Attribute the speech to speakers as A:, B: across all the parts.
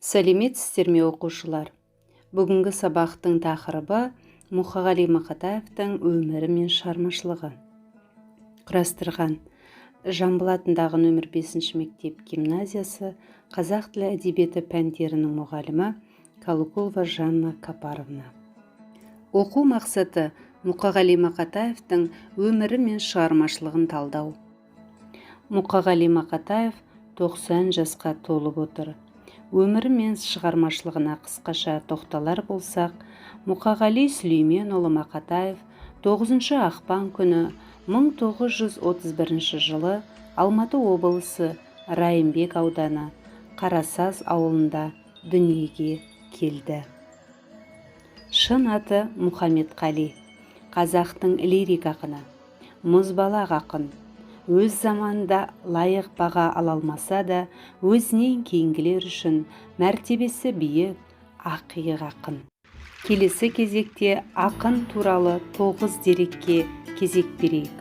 A: Сәлеметсіздер ме, оқушылар! Бүгінгі сабақтың тақырыбы: Мұқағали Мақатаевтың өмірі мен шығармашылығы. Құрастырған: Жамбыл атындағы нөмір 5 мектеп гимназиясы, қазақ тілі, әдебиеті пәндерінің мұғалімі Калыкулова Жанна Капаровна. Оқу мақсаты: Мұқағали Мақатаевтың өмірі мен шығармашылығын талдау. Мұқағали Мақатаев 90 жасқа толып отыр. Өмірі мен шығармашылығына қысқаша тоқталар болсақ, Мұқағали Сүлейменұлы Мақатаев 9 ақпан күні 1931 жылы Алматы облысы, Райымбек ауданы, Қарасаз ауылында дүниеге келді. Шын аты Мұхамедқали. Қазақтың лирик ақыны, мұзбалақ ақын. Өз заманында лайық баға ала алмаса да, өзінен кейінгілер үшін мәртебесі биік, ақиық ақын. Келесі кезекте ақын туралы тоғыз дерекке кезек берейік.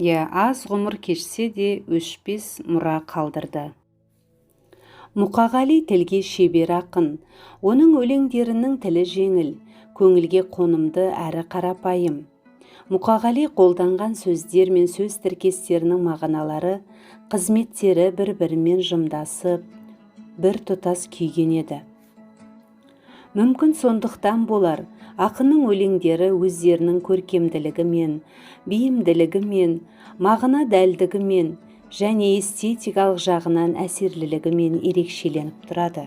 A: Иә, аз ғұмыр кешсе де, өшпес мұра қалдырды. Мұқағали тілге шебер ақын. Оның өлеңдерінің тілі жеңіл, көңілге қонымды әрі қарапайым. Мұқағали қолданған сөздер мен сөз тіркестерінің мағыналары, қызметтері бір-бірімен жымдасып, бір тұтас күйге енеді. Мүмкін, сондықтан болар, ақынның өлеңдері өздерінің көркемділігімен, бейімділігімен, мағына дәлдігімен және эстетикалық жағынан әсерлілігімен ерекшеленіп тұрады.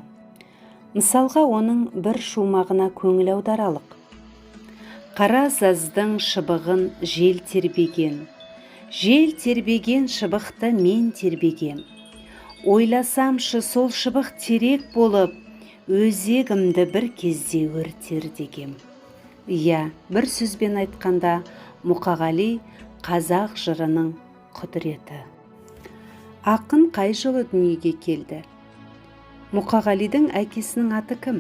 A: Мысалға, оның бір шумағына көңіл аударалық: Қара саздың шыбығын жел тербеген, жел тербеген шыбықты мен тербегем. Ойласамшы, сол шыбық терек болып, өзегімді бір кезде өртер дегем. Иә, бір сөзбен айтқанда, Мұқағали — қазақ жырының құдіреті. Ақын қай жылы дүниеге келді? Мұқағалидың әкесінің аты кім?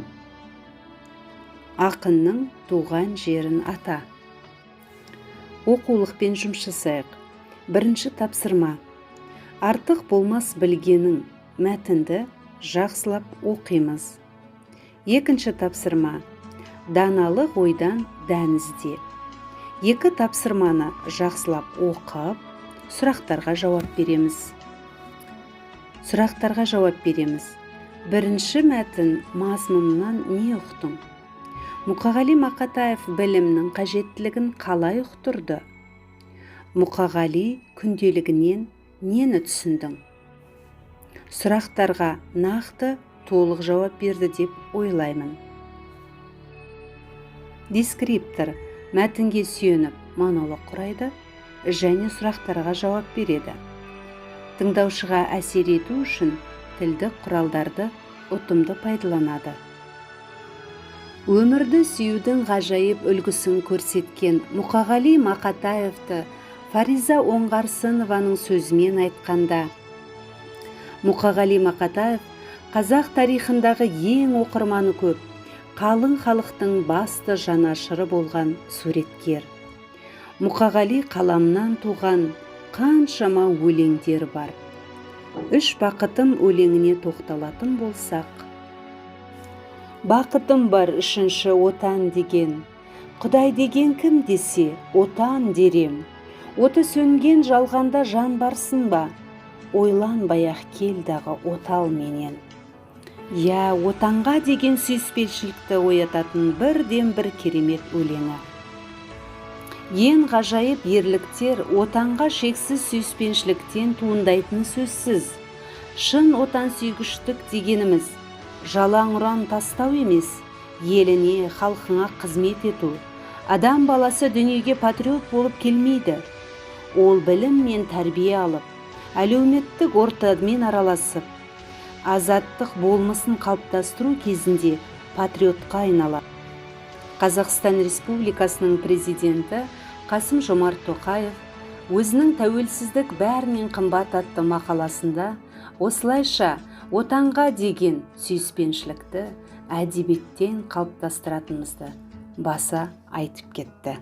A: Ақынның туған жерін ата. Оқулықпен жұмыс жасайық. Бірінші тапсырма: «Артық болмас білгенің» мәтінді жақсылап оқимыз. Екінші тапсырма: «Даналық ойдан дән ізде». Екі тапсырманы жақсылап оқып, сұрақтарға жауап береміз. Сұрақтарға жауап береміз. Бірінші: мәтін мазмұнынан не ұқтың? Мұқағали Мақатаев білімнің қажеттілігін қалай ұқтырды? Мұқағали күнделігінен нені түсіндің? Сұрақтарға нақты, толық жауап берді деп ойлаймын. Дескриптор мәтінге сүйеніп, монолог құрайды және сұрақтарға жауап береді. Тыңдаушыға әсер ету үшін тілдік құралдарды ұтымды пайдаланады. Өмірді сүюдің ғажайып үлгісін көрсеткен Мұқағали Мақатаевты Фариза Оңғарсынованың сөзімен айтқанда: «Мұқағали Мақатаев — қазақ тарихындағы ең оқырманы көп, қалың халықтың басты жанашыры болған суреткер. Мұқағали қаламынан туған Қаншама өлеңдер бар. «Үш бақытым» өлеңіне тоқталатын болсақ: Бақытым бар үшінші Отан деген, Құдай деген кім десе, Отан дерем. Оты сөнген жалғанда жан барсын ба? Ойланбай-ақ кел дағы отал менен. Иә, Отанға деген сүйіспеншілікті оятатын бірден бір керемет өлеңі. Ең ғажайып ерліктер Отанға шексіз сүйіспеншіліктен туындайтыны сөзсіз. Шын отансүйгіштік дегеніміз жалаң ұран тастау емес, еліне, халқыңа қызмет ету. Адам баласы дүниеге патриот болып келмейді. Ол білім мен тәрбие алып, әлеуметтік ортамен араласып, азаттық болмысын қалыптастыру кезінде патриотқа айналады. Қазақстан Республикасының президенті Қасым Жомарт Тоқаев өзінің «Тәуелсіздік бәрінен қымбат» атты мақаласында осылайша Отанға деген сүйіспеншілікті әдебиеттен қалыптастыратынымызды баса айтып кетті.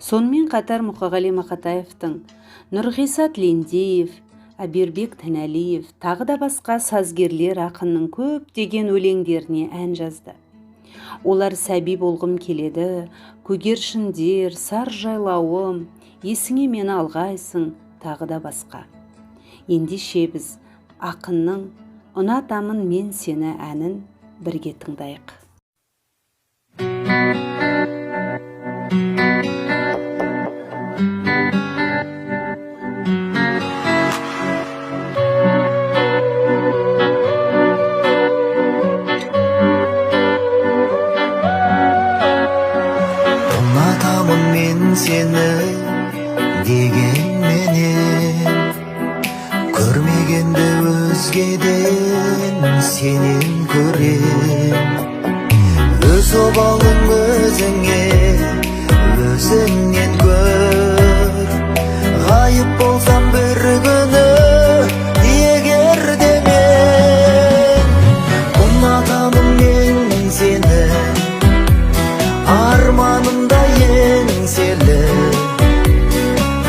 A: Сонымен қатар Мұқағали Мақатаевтың, Нұрғиса Тілендиев, Әбербек Тінәлиев, тағы да басқа сазгерлер ақынның көптеген өлеңдеріне ән жазды. Олар: «Сәби болғым келеді», «Көгершіндер», «Сар жайлауым», «Есіңе мені алғайсың», тағы да басқа. Ендеше біз ақынның «Ұнатамын мен сені» әнін бірге тыңдайық.
B: Ұнатамын мен сені дегенменен, көрмегенді өзгеден сенен көрем. Өз обалың өзіңе, өзіңнен көр. Ғайып болсам бір күні егер де мен, ұнатамын мен сені, арманымда еңселі,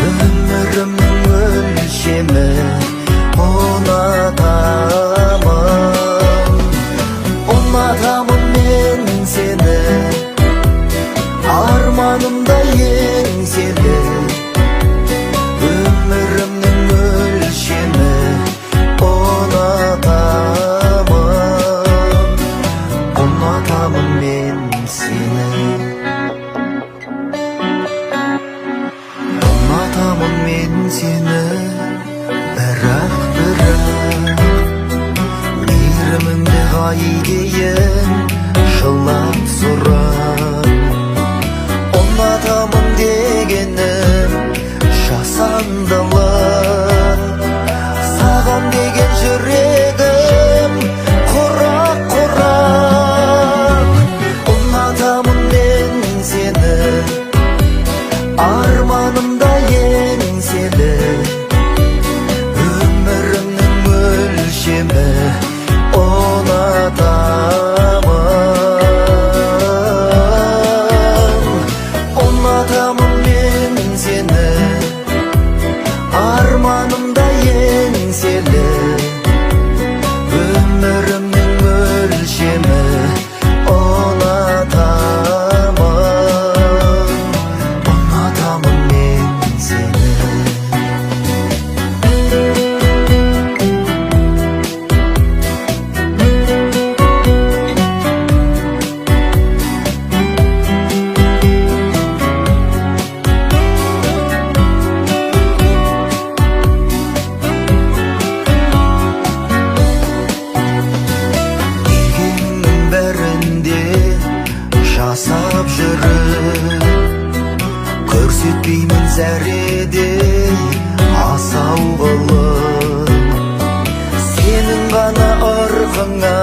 B: өмірімнің өлшемі. Ұнатамын, ұнатамын мен сені, арманымда еңселі, өмірімнің өлшемі. Ұнатамын, ұнатамын мен сені. Ұнатамын мен сені, бірақ, бірақ мейіріміңді қайтейін жылап сұрап? Ұнатамын дегенім жасандылық, саған деген жүрегім құрақ құрақ. Ұнатамын мен сені, арманымда еңселі, өмірімнің өлшемі. Ұнатамын, ұнатамын мен сені, арманымда еңселі, өмірімнің өлшемі. Ұнатамын, ұнатамын мен сені. Дегеннің бәрінде жасап жүріп, көрсетпеймін зәредей асау қылып, сенің ғана ырқыңа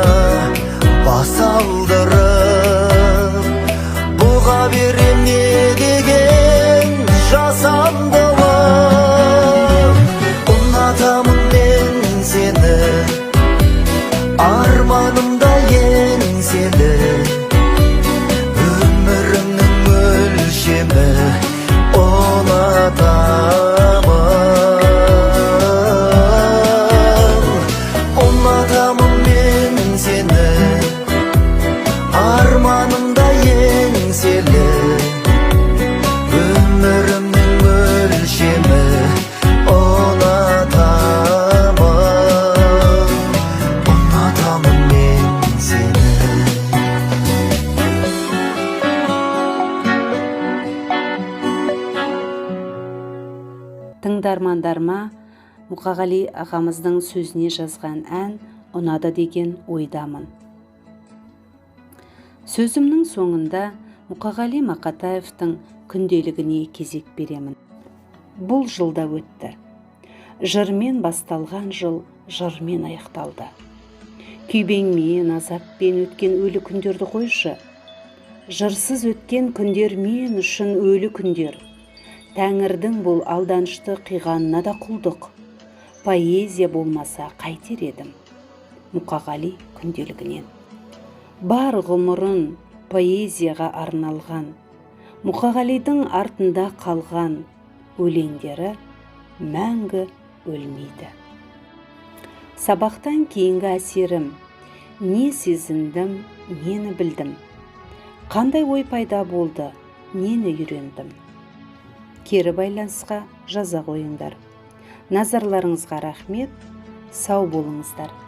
B: бас алдырып, бұға берем не деген жасандылық? Ұнатамын мен сені, арманымда еңселі, өмірімнің өлшемі. Ұнатамын,
A: Тыңдармандарыма Мұқағали ағамыздың сөзіне жазған ән ұнады деген ойдамын. Сөзімнің соңында Мұқағали Мақатаевтың күнделігіне кезек беремін. Бұл жылда өтті. Жырмен басталған жыл жырмен аяқталды. Күйбеңмен, азаппен өткен өлі күндерді қойшы. Жырсыз өткен күндер мен үшін өлі күндер. Тәңірдің бұл алданышты қиғанына да құлдық. Поэзия болмаса қайтер едім? Мұқағали күнделігінен. Бар ғұмырын поэзияға арналған Мұқағалидың артында қалған өлеңдері мәңгі өлмейді. Сабақтан кейінгі әсерім: не сезіндім, нені білдім, қандай ой пайда болды, нені үйрендім? Кері байланысқа жаза қойыңдар. Назарларыңызға рахмет, сау болыңыздар.